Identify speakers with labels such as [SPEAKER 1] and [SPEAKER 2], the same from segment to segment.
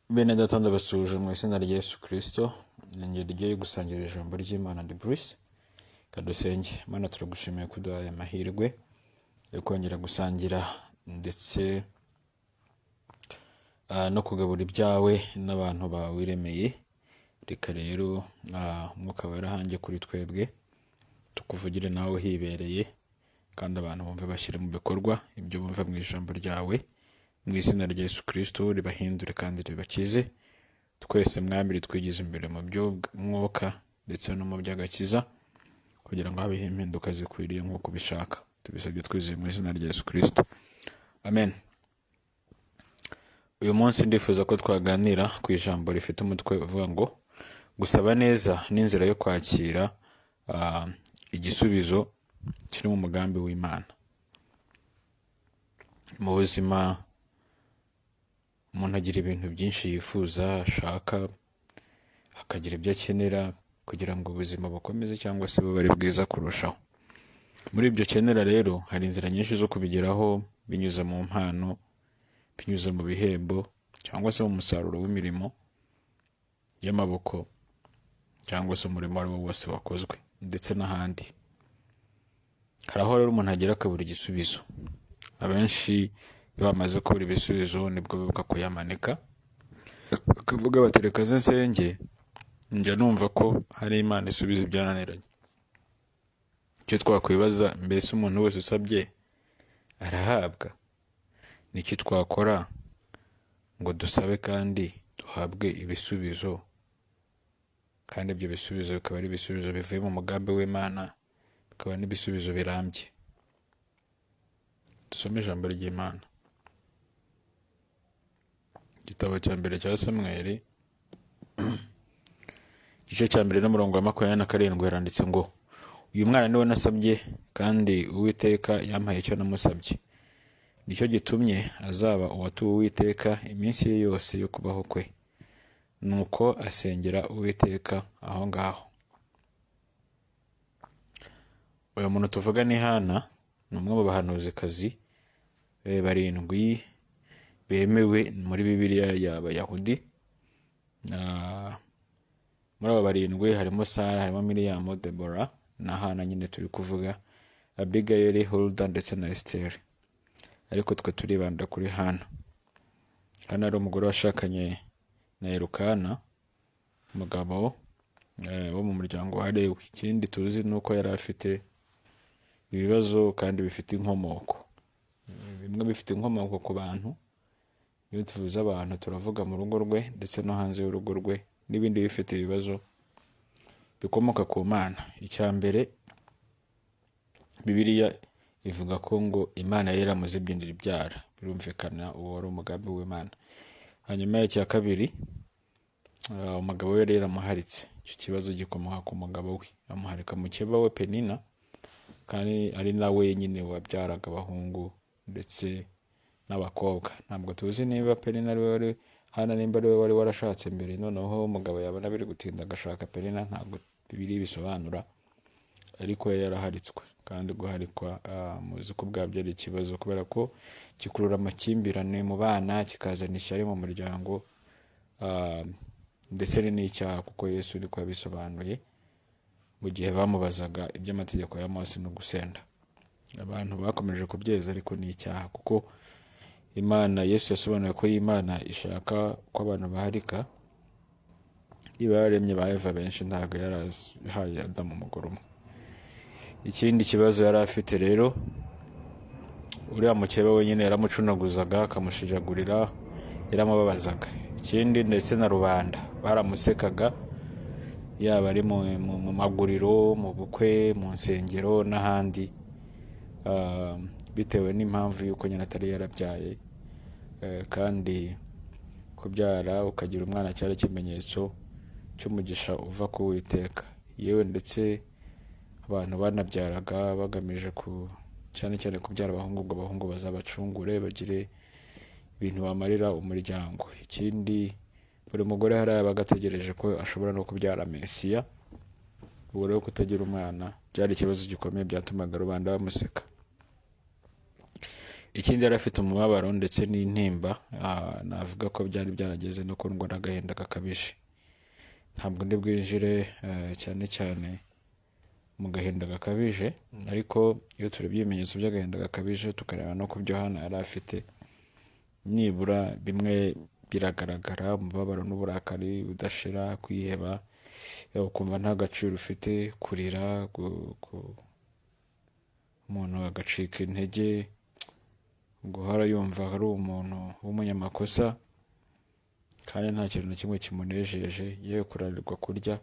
[SPEAKER 1] Bene data, ndabasuhuje mu izina rya Yesu Kristo. Ninjye rigiye gusangira ijambo ry'Imana, ndi Bruce. Kadusenge. Mana, turagushimiye kuduhaye amahirwe yo kongera gusangira ndetse no kugabura ibyawe n'abantu bawiremeye. Reka rero Umwuka Wera ahange kuri twebwe, tukuvugire nawe uhibereye, kandi abantu bumve bashyire mu bikorwa ibyo bumva mu ijambo ryawe. Mu izina rya Yesu Kristo, ribahindure kandi ribakize twese. Mwami, ritwigize imbere mu by'umwuka ndetse no mu by'agakiza, kugira ngo habeho impinduka zikwiriye nk'uko ubishaka. Tubisabye twizeye mu izina rya Yesu Kristo, amen. Uyu munsi ndifuza ko twaganira ku ijambo rifite umutwe uvuga ngo gusaba neza n'inzira yo kwakira igisubizo kiri mu mugambi w'Imana. Mu buzima umuntu agira ibintu byinshi yifuza, ashaka, akagira ibyo akenera kugira ngo ubuzima bukomeze cyangwa se bube ari bwiza kurushaho. Muri ibyo akenera rero hari inzira nyinshi zo kubigeraho, binyuze mu mpano, binyuze mu bihembo, cyangwa se mu musaruro w'imirimo y'amaboko, cyangwa se umurimo uwo ari wo wose wakozwe, ndetse n'ahandi. Hari aho rero umuntu agera akabura igisubizo. Abenshi iyo bamaze kubura ibisubizo nibwo bibuka kuyamanika, bakavuga bati: "Reka ze nsenge, njya numva ko hari Imana isubiza ibyananiranye." Icyo twakwibaza: mbese umuntu wese usabye arahabwa? Niki twakora ngo dusabe kandi duhabwe ibisubizo, kandi ibyo bisubizo bikaba ari ibisubizo bivuye mu mugambi w'Imana, bikaba n'ibisubizo birambye? Dusome ijambo ry'Imana. Igitabo cya mbere cya Samweli, igice cya mbere n'umurongo wa 27, haranditse ngo: "Uyu mwana niwe nasabye, kandi Uwiteka yampaye icyo namusabye. Nicyo gitumye azaba uwatuwe Uwiteka iminsi ye yose yo kubaho kwe." Nuko asengera Uwiteka aho ngaho. Uyu muntu tuvuga ni Hana, ni umwe mu bahanuzikazi barindwi bemewe muri Bibiliya y'Abayahudi. Muri abo barindwi harimo Sara, harimo Miriyamu, Debora na Hana nyine turi kuvuga, Abigayeli, Hulda ndetse na Esiteri. Ariko twe turibanda kuri Hana. Hana ari umugore washakanye na Elukana, umugabo wo mu muryango wa Lewi. Ikindi tuzi ni uko yari afite ibibazo kandi bifite inkomoko. Bimwe bifite inkomoko ku bantu, iyo tuvuze abantu turavuga mu rugo rwe ndetse no hanze y'urugo rwe, n'ibindi bifite ibibazo bikomoka ku Mana. Icya mbere, Bibiliya ivuga ko ngo Imana yari yaramuzibye ibyara. Birumvikana, uwo wari umugambi w'Imana. Hanyuma icya kabiri, umugabo we yari yaramuharitse. Icyo kibazo gikomoka ku mugabo we, amuharika mukeba we Penina, kandi ari nawe nyine wabyaraga abahungu ndetse n'abakobwa. Ntabwo tuzi niba Penina ari we wari Hana, nimba ari we wari warashatse mbere, noneho umugabo yabona biri gutinda agashaka Penina. Ntabwo Bibiliya bisobanura, ariko yari yaraharitswe. Kandi guharikwa, muzi ko ubwabyo ari ikibazo, kubera ko gikurura amakimbirane mu bana, kikazana ishyari mu muryango, ndetse ni n'icyaha, kuko Yesu niko yabisobanuye mu gihe bamubazaga iby'amategeko ya Mose no gusenda. Abantu bakomeje kubyeza, ariko ni icyaha, kuko Imana, Yesu yasobanuye ko Imana ishaka ko abantu baharika, iba yaremye ba Eva benshi, ntabwo yarahaye Adamu umugore umwe. Ikindi kibazo yari afite rero, uriya mukeba wenyine yaramucunaguzaga, akamushinyagurira, yaramubabazaga. Ikindi, ndetse na rubanda baramusekaga, yaba ari mu maguriro, mu bukwe, mu nsengero n'ahandi, bitewe n'impamvu y'uko nyine atari yarabyaye. Kandi kubyara ukagira umwana cyari ikimenyetso cy'umugisha uva ku Witeka. Yewe, ndetse abantu banabyaraga bagamije ku cyane cyane kubyara abahungu, ngo abahungu bazabacungure, bagire ibintu bamarira umuryango. Ikindi, buri mugore hari yabaga ategereje ko ashobora no kubyara Mesiya. Ubwo rero kutagira umwana byari ikibazo gikomeye, byatumaga rubanda bamuseka. Ikindi, yari afite umubabaro ndetse n'intimba. Navuga ko byari byarageze no ku ndwara y'agahinda gakabije. Ntabwo ndi bwinjire cyane cyane mu gahinda gakabije, ariko iyo turebye ibimenyetso by'agahinda gakabije, tukareba no ku byo Hana yari afite, nibura bimwe biragaragara: umubabaro n'uburakari budashira, kwiheba, ukumva nta gaciro ufite, kurira, umuntu agacika intege, guhora yumva ari umuntu w'umunyamakosa kandi nta kintu na kimwe kimunejeje, yewe kunanirwa kurya,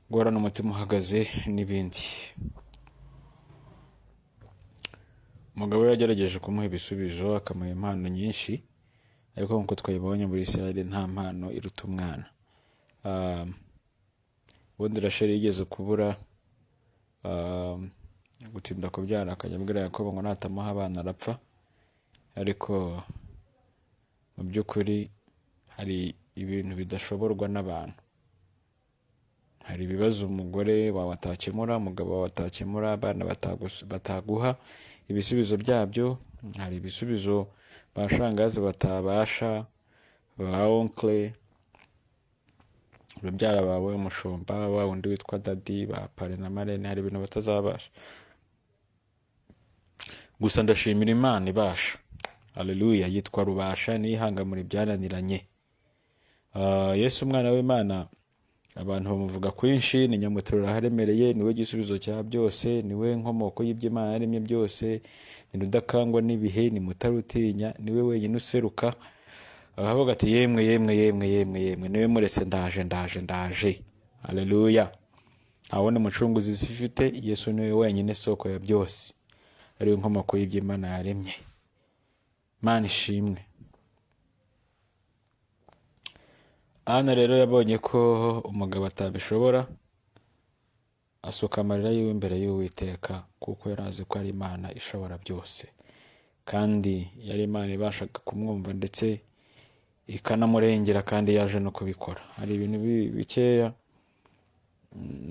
[SPEAKER 1] guhorana umutima uhagaze n'ibindi. Umugabo we yagerageje kumuha ibisubizo, akamuha impano nyinshi, ariko nk'uko twabibonye muri Isirayeli nta mpano iruta umwana. Ubundi Rasheli yigeze kubura gutinda kubyara, akajya abwira Yakobo ngo natamuha abana arapfa, ariko mu by'ukuri hari ibintu bidashoborwa n'abantu. Hari ibibazo umugore wawe atakemura, umugabo wawe atakemura, abana bataguha ibisubizo byabyo. Hari ibisubizo ba shangazi batabasha, ba oncle, babyara bawe, umushumba wa wundi witwa daddy, ba parrain na marraine, hari ibintu batazabasha. Gusa ndashimira Imana ibasha. Haleluya! Yitwa Rubasha, niyo ihangamura ibyananiranye. Yesu umwana w'Imana, abantu bamuvuga kwinshi, ni nyamuterura aharemereye, niwe gisubizo cya byose, niwe nkomoko y'ibyo Imana yaremye byose, ni rudakangwa n'ibihe, ni mutarutinya, niwe wenyine useruka aravuga ati: "Yemwe, yemwe, yemwe, yemwe, yemwe, niwe muretse, ndaje, ndaje, ndaje." Haleluya! Nta wundi mucunguzi isi ifite. Yesu niwe wenyine soko ya byose, ariwe nkomoko y'ibyo Imana yaremye. Imana ishimwe. Ana rero yabonye ko umugabo atabishobora, asuka amarira yiwe imbere y'Uwiteka, kuko yari azi ko ari Imana ishobora byose, kandi yari Imana ibashaga kumwumva ndetse ikanamurengera, kandi yaje no kubikora. Hari ibintu bikeya,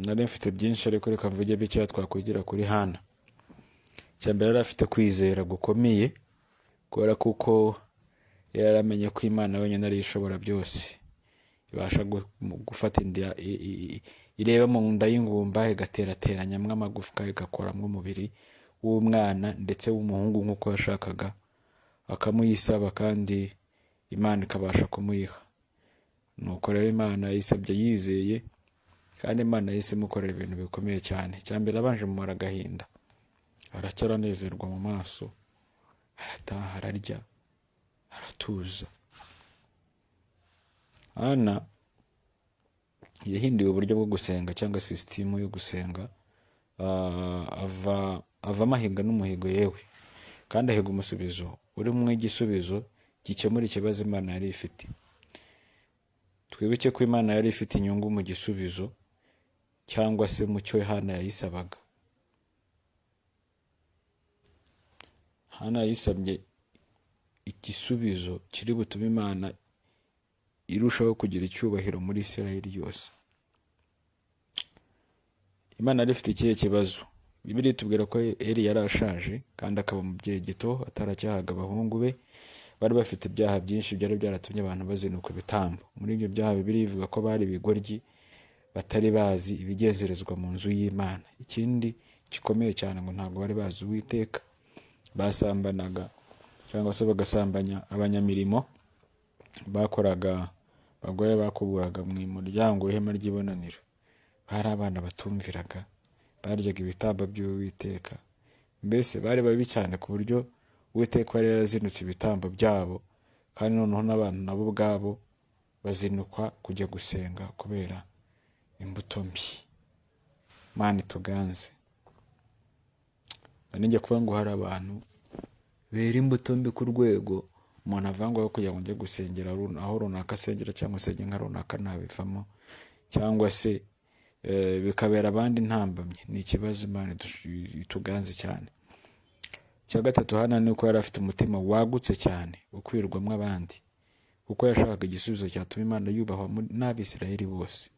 [SPEAKER 1] nari mfite byinshi, ariko reka mvuge bikeya twakwigira kuri Hana. Icya mbere, yari afite kwizera gukomeye, kubera kuko yari yaramenye ko Imana wenyine ariyo ishobora byose, ibasha gufata inda ireba mu nda y'ingumba, igaterateranyamo amagufwa, igakoramo umubiri w'umwana, ndetse w'umuhungu nk'uko yashakaga, akamuyisaba kandi Imana ikabasha kumuyiha. Nuko rero Imana yayisabye yizeye, kandi Imana yahise imukorera ibintu bikomeye cyane. Icya mbere, abanje mumara agahinda, aracya aranezerwa mu maso, arataha, ararya, aratuza. Ana yahinduye uburyo bwo gusenga cyangwa sisitemu yo gusenga, avamo ahiga n'umuhigo, yewe kandi ahiga umusubizo urimo igisubizo gikemura ikibazo Imana yari ifite. Twibuke ko Imana yari ifite inyungu mu gisubizo cyangwa se mu cyo Hana yayisabaga. Hana yayisabye igisubizo kiri butume Imana irushaho kugira icyubahiro muri Isirayeli yose. Imana yari ifite ikihe kibazo? Bibiliya itubwira ko Eli yari ashaje kandi akaba umubyeyi gito, ataracyahaga abahungu be. Bari bafite ibyaha byinshi byari byaratumye abantu bazinukwa ibitambo. Muri ibyo byaha, Bibiliya ivuga ko bari ibigoryi, batari bazi ibigezerezwa mu nzu y'Imana. Ikindi gikomeye cyane, ngo ntabwo bari bazi Uwiteka. Basambanaga cyangwa se bagasambanya abanyamirimo bakoraga, abagore bakuburaga mu muryango w'ihema ry'ibonaniro. Bari abana batumviraga, baryaga ibitambo by'Uwiteka. Mbese bari babi cyane ku buryo Uwiteka yari yarazinutse ibitambo byabo, kandi noneho n'abantu nabo ubwabo bazinukwa kujya gusenga kubera imbuto mbi. Mana ituganze. Nijya kuvuga ngo hari abantu bera imbuto mbi ku rwego umuntu avangwaho kugira ngo njye gusengera aho runaka asengera, cyangwa se nka runaka ntabivamo, cyangwa se bikabera abandi ntambamye. Ni ikibazo. Imana ituganze cyane. Icya gatatu, Hana ni uko yari afite umutima wagutse cyane ukwirwamo abandi, kuko yashakaga igisubizo cyatuma Imana yubahwa n'Abisirayeli bose.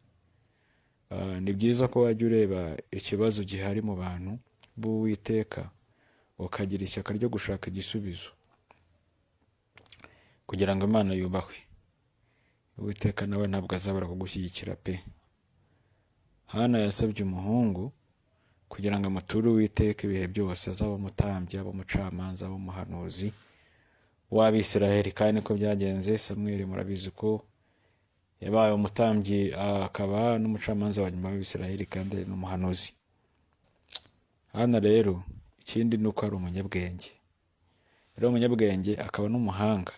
[SPEAKER 1] Ni byiza ko wajya ureba ikibazo gihari mu bantu b'Uwiteka, ukagira ishyaka ryo gushaka igisubizo kugira ngo Imana yubahwe. Uwiteka nawe ntabwo azabura kugushyigikira pe. Hana yasabye umuhungu kugira ngo amuture Uwiteka ibihe byose, azaba umutambyi, abe umucamanza, abe umuhanuzi w'Abisiraheli. Kandi niko byagenze. Samweli murabizi ko yabaye umutambyi, akaba n'umucamanza wa nyuma w'Abisiraheli, kandi ari n'umuhanuzi. Hana rero ikindi ni uko ari umunyabwenge. Yari umunyabwenge akaba n'umuhanga,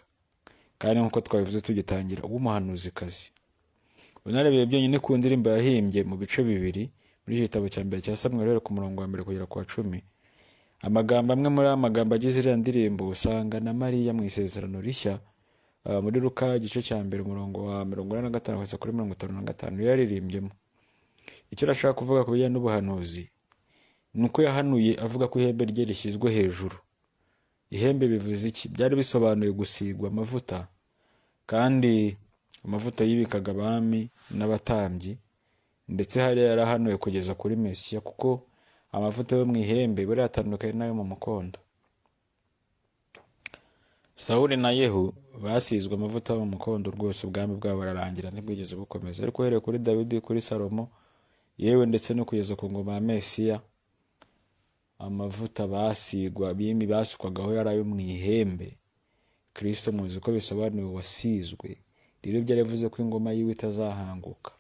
[SPEAKER 1] kandi nk'uko twabivuze tugitangira, w'umuhanuzikazi. Unarebeye byonyine ku ndirimbo yahimbye mu bice bibiri muri iki gitabo cya mbere cya Samweli, uhereye ku murongo wa 1 kugera ku wa 10, amagambo amwe muri aya magambo agize iriya ndirimbo usanga na Mariya mu Isezerano Rishya, muri Luka igice cya 1 umurongo wa 45 kugeza kuri 55 yaririmbyemo. Icyo arashaka kuvuga ku bijyanye n'ubuhanuzi ni uko yahanuye avuga ko ihembe rye rishyizwe hejuru. Ihembe bivuze iki? Byari bisobanuye gusigwa amavuta, kandi amavuta yibikaga abami n'abatambyi, ndetse hari yarahanuye kugeza kuri Mesiya, kuko amavuta yo mu ihembe buriya atandukanye n'ayo mu mukondo. Sawuli na Yehu basizwe amavuta yo mu mukondo rwose, ubwami bwabo burarangira ntibwigeze bukomeza. Ariko uhereye kuri Dawidi, kuri Salomo, yewe ndetse no kugeza ku ngoma ya Mesiya, amavuta basigwa bimi basukwagaho yari ayo mu ihembe. Kristo muzi ko bisobanuye wasizwe. Rero byari bivuze ko ingoma yiwe itazahanguka.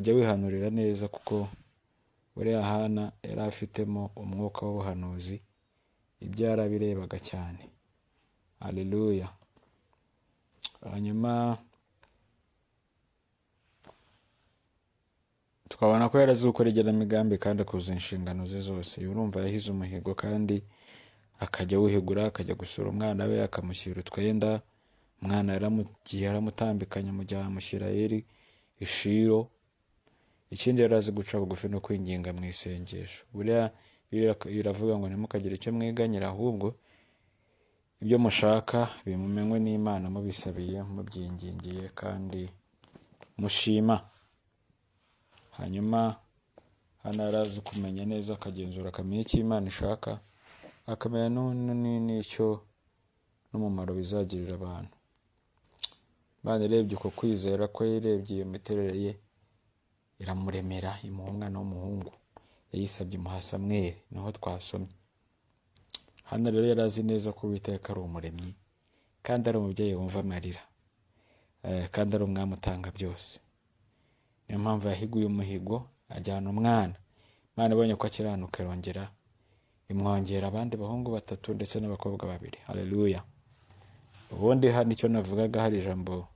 [SPEAKER 1] Jya wihanurira neza, kuko buriya Hana yari afitemo umwuka w'ubuhanuzi, ibyo yarabirebaga cyane. Haleluya. Hanyuma tukabona ko yari azi gukora igenamigambi kandi akuzuza inshingano ze zose. Urumva yahize umuhigo kandi akajya awuhigura, akajya gusura umwana we, akamushyira utwenda. Umwana yaramugiye aramutambikanya, amujyana amushyira Eli i Shilo. Ikindi yari azi guca bugufi no kwinginga mu isengesho. Buriya biravuga ngo ntimukagire icyo mwiganyira, ahubwo ibyo mushaka bimumenywe n'Imana mubisabiye, mubyingingiye kandi mushima. Hanyuma hano yari azi kumenya neza, akagenzura, akamenya icyo Imana ishaka, akamenya n'icyo n'umumaro bizagirira abantu. Imana irebye uko kwizera kwe, irebye iyo miterere ye, iramuremera, imuha umwana w'umuhungu. Yayisabye imuha Samweli, niho twasomye. Hano rero yari azi neza ko Uwiteka ari umuremyi, kandi ari umubyeyi wumva amarira, kandi ari umwami utanga byose. Niyo mpamvu yahiguye umuhigo ajyana umwana. Imana ibonye ko akiranuka irongera imwongera abandi bahungu 3 ndetse n'abakobwa 2. Haleluya. Ubundi hano icyo navugaga, hari ijambo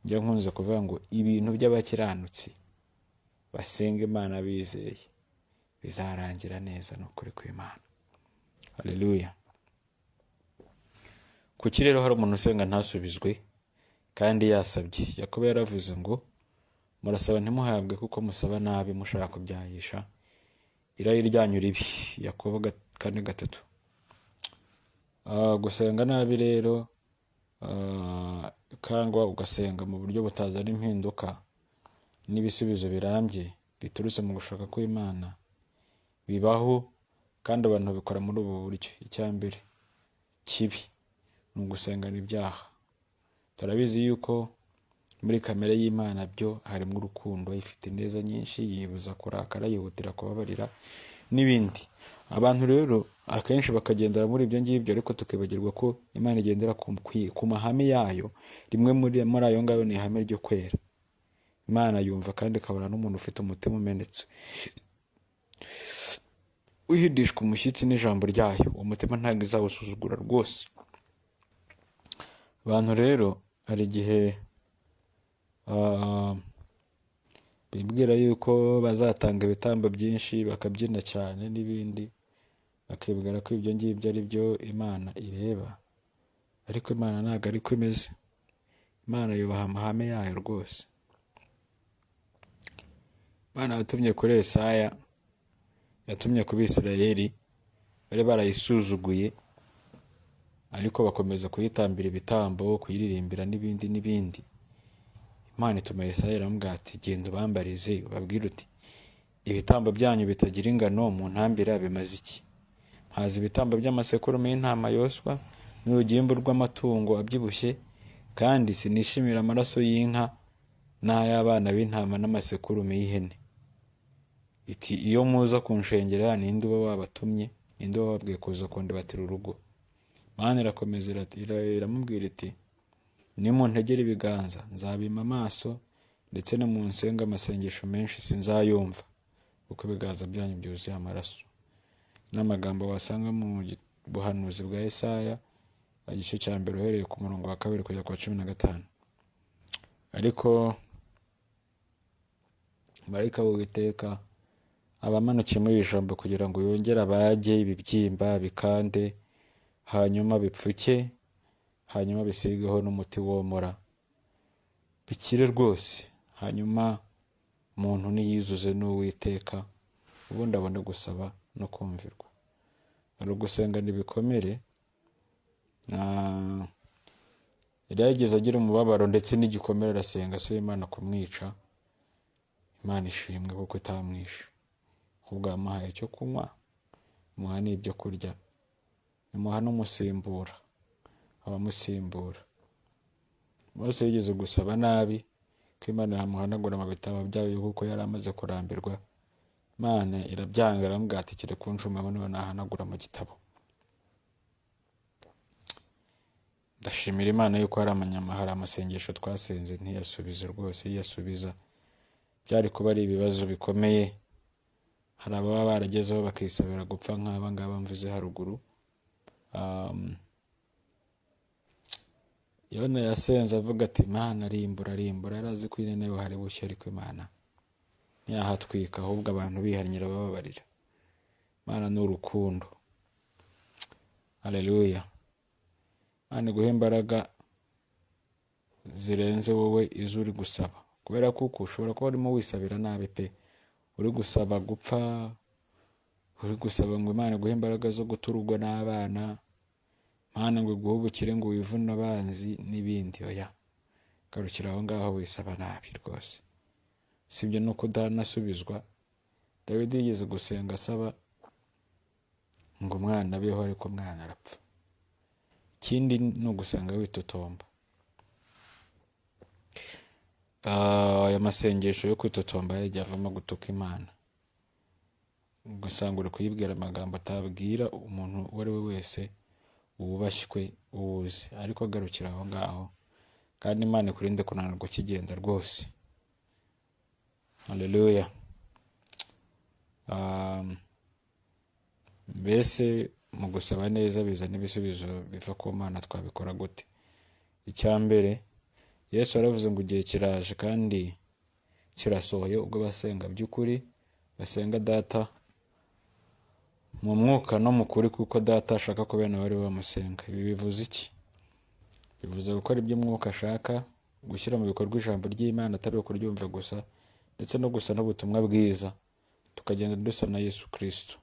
[SPEAKER 1] njya nkunze kuvuga ngo ibintu by'abakiranutsi basenga Imana bizeye bizarangira neza, ni ukuri kw'Imana. Haleluya. Kuki rero hari umuntu usenga ntasubizwe kandi yasabye? Yakobo yaravuze ngo murasaba ntimuhabwe kuko musaba nabi, mushaka kubyahisha irari ryanyu ribi. Yakobo 4:3. Gusenga nabi rero, kangwa ugasenga mu buryo butazana impinduka n'ibisubizo birambye biturutse mu gushaka kw'Imana, bibaho kandi abantu babikora muri ubu buryo. Icya mbere kibi ni ugusengana ibyaha. Turabizi yuko muri kamere y'Imana byo harimo urukundo, ifite ineza nyinshi, yibuza kurakara, yihutira kubabarira n'ibindi. Abantu rero akenshi bakagendera muri ibyo ngibyo, ariko tukibagirwa ko Imana igendera ku mahame yayo. Rimwe muri ayo ngayo ni ihame ryo kwera. Imana yumva kandi ikabona n'umuntu ufite umutima umenetse, uhindishwa umushyitsi n'ijambo ryayo. Uwo mutima ntabwo izawusuzugura rwose. Abantu rero hari igihe bibwira yuko bazatanga ibitambo byinshi, bakabyina cyane n'ibindi, bakibwira ko ibyo ngibyo ari byo Imana ireba, ariko Imana ntabwo ariko imeze. Imana yubaha amahame yayo rwose. Imana yatumye kuri Yesaya, yatumye ku Bisirayeli bari barayisuzuguye, ariko bakomeza kuyitambira ibitambo, kuyiririmbira n'ibindi n'ibindi. Imana ituma Yesaya iramubwira ati genda ubambarize, ubabwire uti ibitambo byanyu bitagira ingano mu ntambira bimaze iki? Haza ibitambo by'amasekurume y'intama yoswa n'urugimbu rw'amatungo abyibushye, kandi sinishimira amaraso y'inka n'ay'abana b'intama n'amasekurume y'ihene. Iti: "Iyo muza kunshengera, ninde uba wabatumye? Ninde uba wababwiye kuza kundibatira urugo?" Imana irakomeza iramubwira iti: "Nimuntegera ibiganza, nzabima amaso, ndetse no munsenga amasengesho menshi sinzayumva, kuko ibiganza byanyu byuzuye amaraso." N'amagambo wasanga mu buhanuzi bwa Yesaya, igice cya 1, uhereye ku murongo wa 2 kugera ku wa 15. Ariko marayika w'Uwiteka aba amanukiye muri iri jambo kugira ngo yongere abage ibibyimba, bikande, hanyuma bipfuke, hanyuma bisigeho n'umuti womora, bikire rwose. Hanyuma umuntu niyuzuze n'Uwiteka, ubundi abone gusaba no kumvirwa. Hari ugusengana ibikomere. Yari yageze agira umubabaro ndetse n'igikomere, arasenga asaba Imana kumwica. Imana ishimwe kuko itamwishe, ahubwo yamuhaye icyo kunywa, imuha n'ibyo kurya, imuha n'umusimbura, abamusimbura. Mose yigeze gusaba nabi ko Imana yamuhanagura mu bitabo byayo, kuko yari amaze kurambirwa. Imana irabyanga, iramubwira ati: "Kereka uncumaho niba nahanagura mu gitabo." Ndashimira Imana yuko hari amasengesho twasenze ntiyasubize rwose. Yiyasubiza, byari kuba ari ibibazo bikomeye. Hari ababa baragezeho bakisabira gupfa, nk'aba ngaba mvuze haruguru. Yona yasenze avuga ati: "Imana, rimbura, rimbura." Yari azi ko nawe hari bushye, ariko Imana ntiyahatwika, ahubwo abantu bihannye irabababarira. Imana ni urukundo. Haleluya! Imana iguhe imbaraga zirenze wowe izo uri gusaba, kubera kuko ushobora kuba urimo wisabira nabi pe. Uri gusaba gupfa, uri gusaba ngo Imana iguhe imbaraga zo guta urugo n'abana, Imana ngo iguhe ubukire ngo wivune abanzi n'ibindi. Oya, garukira aho ngaho, wisaba nabi rwose. Sibyo no kudanasubizwa. Dawidi yigeze gusenga asaba ngo umwana abeho, ariko umwana arapfa. Ikindi ni ugusenga witotomba. Aya masengesho yo kwitotomba yagiye avamo gutuka Imana, ugasanga uri kuyibwira amagambo atabwira umuntu uwo ari we wese wubashywe uwuzi. Ariko agarukira aho ngaho, kandi Imana ikurinde kunanirwa ukigenda rwose. Haleluya! Mbese mu gusaba neza bizana ibisubizo biva ku Mana, twabikora gute? Icya mbere, Yesu yaravuze ngo igihe kiraje kandi kirasohoye ubwo basenga by'ukuri basenga Data mu mwuka no mu kuri, kuko Data ashaka ko bene bari bamusenga. Ibi bivuze iki? Bivuze gukora ibyo umwuka ashaka, gushyira mu bikorwa ijambo ry'Imana, atari ukuryumva gusa, ndetse no gusa n'ubutumwa bwiza, tukagenda dusa na Yesu Kristo.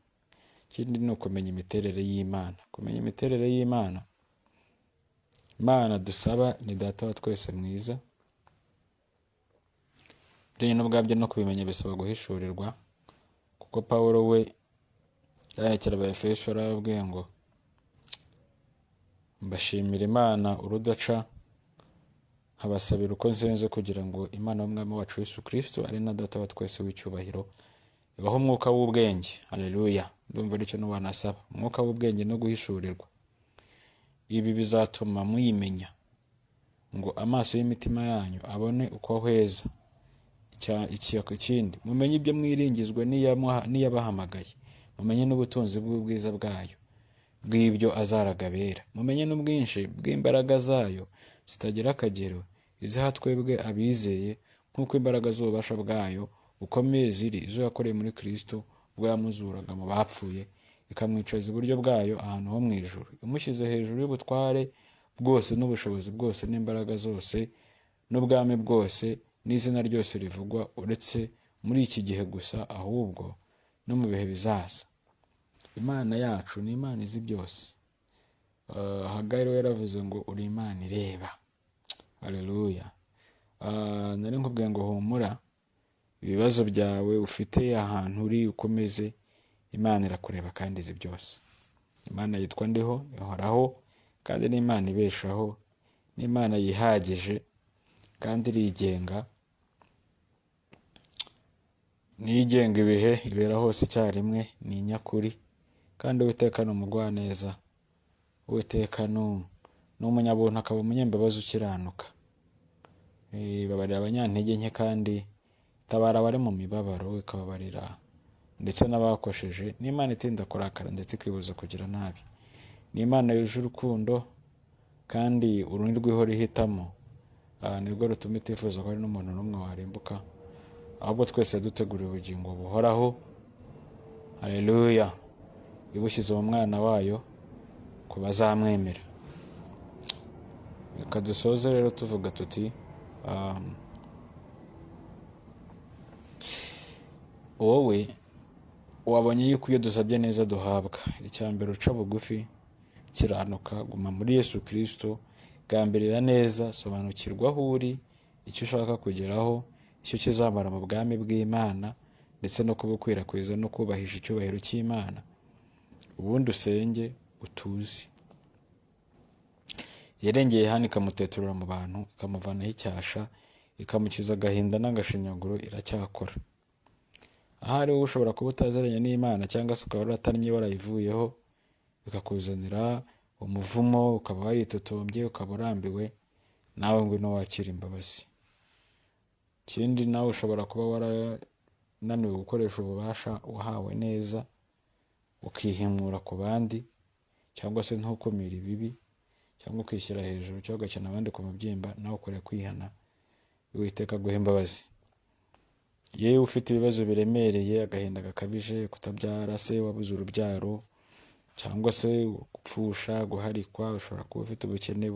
[SPEAKER 1] Ikindi ni ukumenya imiterere y'Imana. Kumenya imiterere y'Imana. Imana dusaba ni Data wa twese mwiza. Byonyine ubwabyo no kubimenya bisaba guhishurirwa, kuko Pawulo we yandikira Abaefeso yarababwiye ngo: "Mbashimira Imana urudaca, nkabasabira uko nsenze, kugira ngo Imana y'Umwami wacu Yesu Kristo, ari na Data wa twese w'icyubahiro, ibahe umwuka w'ubwenge." Haleluya! Ndumva aricyo n'uwanasaba, umwuka w'ubwenge no guhishurirwa. Ibi bizatuma muyimenya, ngo amaso y'imitima yanyu abone uko ahweza. Ikindi, mumenye ibyo mwiringizwa n'iyabahamagaye, mumenye n'ubutunzi bw'ubwiza bwayo bw'ibyo azaraga abera, mumenye n'ubwinshi bw'imbaraga zayo zitagira akagero, iziha twebwe abizeye, nk'uko imbaraga z'ububasha bwayo bukomeye ziri, izo yakoreye muri Kristo ubwo yamuzuraga mu bapfuye, ikamwicaza iburyo bwayo ahantu ho mu ijuru, imushyize hejuru y'ubutware bwose n'ubushobozi bwose n'imbaraga zose n'ubwami bwose n'izina ryose rivugwa, uretse muri iki gihe gusa, ahubwo no mu bihe bizaza. Imana yacu ni Imana izi byose. Hagayi rero yaravuze ngo: "Uri Imana ireba." Haleluya! Nari nkubwiye ngo humura, ibibazo byawe ufite, ahantu uri, ukomeze, Imana irakureba kandi izi byose. Imana yitwa Ndiho, ihoraho, kandi ni Imana ibeshaho, ni Imana yihagije kandi irigenga, niyo igenga ibihe, ibera hose icyarimwe, ni inyakuri, kandi Uwiteka ni umugwaneza, Uwiteka ni umunyabuntu akaba umunyembabazi ukiranuka. Ibabarira abanyantege nke kandi itabara abari mu mibabaro, ikababarira ndetse n'abakosheje. Ni Imana itinda kurakara ndetse ikibuza kugira nabi. Ni Imana yuje urukundo kandi uru ni rwo ihora ihitamo. Nirwo rutuma itifuza ko hari n'umuntu n'umwe warimbuka, ahubwo twese duteguriwe ubugingo buhoraho. Haleluya! Ibushyize mu mwana wayo ku bazamwemera. Reka dusoze rero tuvuga tuti wowe wabonye yuko iyo dusabye neza duhabwa. Icya mbere, uca bugufi, kiranuka, guma muri Yesu Kristo, gambirira neza, sobanukirwa aho uri, icyo ushaka kugeraho, icyo kizamara mu bwami bw'Imana, ndetse no kubukwirakwiza no kubahisha icyubahiro cy'Imana. Ubundi usenge utuze. Yarengeye Yohana ikamuteturura mu bantu, ikamuvanaho icyasha, ikamukiza agahinda n'agashinyaguro, iracyakora. Ahari wowe ushobora kuba utaziranye n'Imana, cyangwa se ukaba waratannye warayivuyeho, bikakuzanira umuvumo, ukaba waritotombye, ukaba urambiwe, nawe ngwino wakira imbabazi. Ikindi, nawe ushobora kuba warananiwe gukoresha ububasha wahawe neza, ukihimura ku bandi, cyangwa se ntukumire ibibi, cyangwa ukishyira hejuru, cyangwa ugakina abandi ku mubyimba, nawe ukwiye kwihana, Uwiteka aguhe imbabazi. Yewe ufite ibibazo biremereye, agahinda gakabije, kutabyara se wabuze urubyaro, cyangwa se gupfusha, guharikwa, ushobora kuba ufite ubukene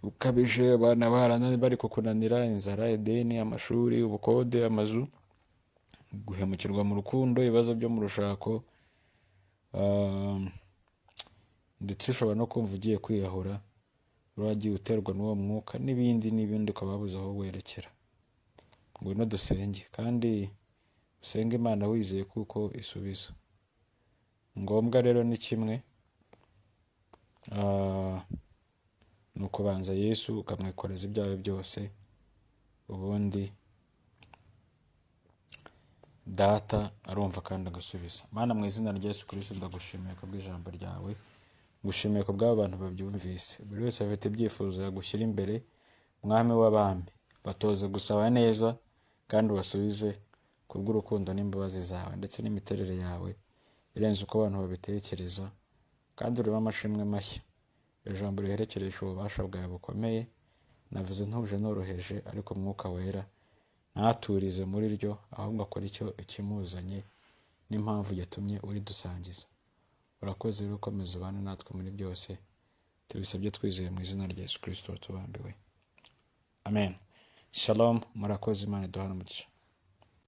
[SPEAKER 1] bukabije, abana bari kukunanira, inzara, ideni, amashuri, ubukode, amazu, guhemukirwa mu rukundo, ibibazo byo mu rushako, ndetse ushobora no kumva ugiye kwiyahura, uragiye uterwa n'uwo mwuka, n'ibindi n'ibindi, ukaba wabuze aho werekera. Ngwino dusenge, kandi usenge Imana wizeye kuko isubiza. Ngombwa rero ni kimwe, ni ukubanza Yesu ukamwikoreza ibyawe byose, ubundi Data arumva kandi agasubiza. Mana, mu izina rya Yesu Kristo, ndagushimiye kubw'ijambo ryawe, ngushimiye ku bw'aba bantu babyumvise. Buri wese afite ibyifuzo yagushyira imbere, Mwami w'abami, batoze gusaba neza kandi ubasubize kubw'urukundo n'imbabazi zawe ndetse n'imiterere yawe irenze uko abantu babitekereza, kandi urimo amashimwe mashya. Ijambo riherekeresha ububasha bwawe bukomeye, navuze ntuje noroheje, ariko Umwuka Wera ntaturize muri ryo, ahubwo akora icyo ikimuzanye n'impamvu yatumye uridusangiza. Urakoze rero, ukomeza ubane natwe muri byose, tubisabye twizeye mu izina rya Yesu Kristo tubambiwe, amen. Shalom, murakoze, Imana iduhane umugisha.